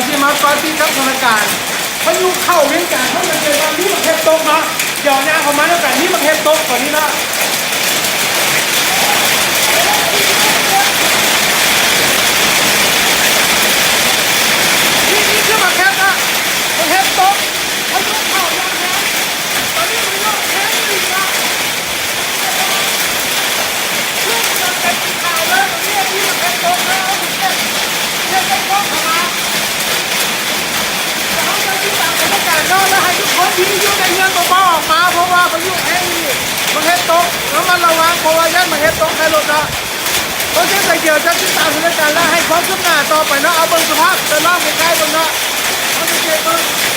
ທີ່ມາເກາະຕິດກັບສະຖານະການພາຍຸເຂົ້າວຽງຈັນ ເຮົາຈະເຫັນວ່າມີໝາກເຫັດຕົກເນາະ. ດຽວຍ່າງເຂົ້າມານຳກັນ ມີໝາກເຫັດຕົກຕອນນີ້ເນາະ. ນີ້ ນີ້ຄືໝາກເຫັດເນາະ ໝາກເຫັດຕົກ ພາຍຸເຂົ້າຢ່າງແຮງ ຕອນນີ້ພາຍຸແຮງອີ່ຫຼີເນາະ. ຄືຈະເປັນສີຂາວເລີຍ ຕອນນີ້ມີໝາກເຫັດຕົກເດີ ເອົາເຫັດ ເຫັດຕົກເຂົ້າມາ. ແລ້ວເຮົາຈະຕິດຕາມສະຖານະການເນາະ ແລ້ວໃຫ້ທຸກຄົນທີ່ຢູ່ໃນເຮືອນບໍ່ອອກມາ ເພາະວ່າພາຍຸແຮງອີ່ຫຼີ ໝາກເຫັດຕົກ ລະມັດລະວັງ ເພາະວ່າຢ້ານໝາກເຫັດຕົກໃສ່ລົດເນາະ. ເພາະສະນັ້ນດຽວຈະຕິດຕາມສະຖານະການ ແລະ ໃຫ້ຄວາມຄືບໜ້າຕໍ່ໄປເນາະ. ເອົາເບິ່ງສະພາບໂດຍລອບໃກ້ໆເບິ່ງເນາະ ເຮົາສັງເກດເບິ່ງ.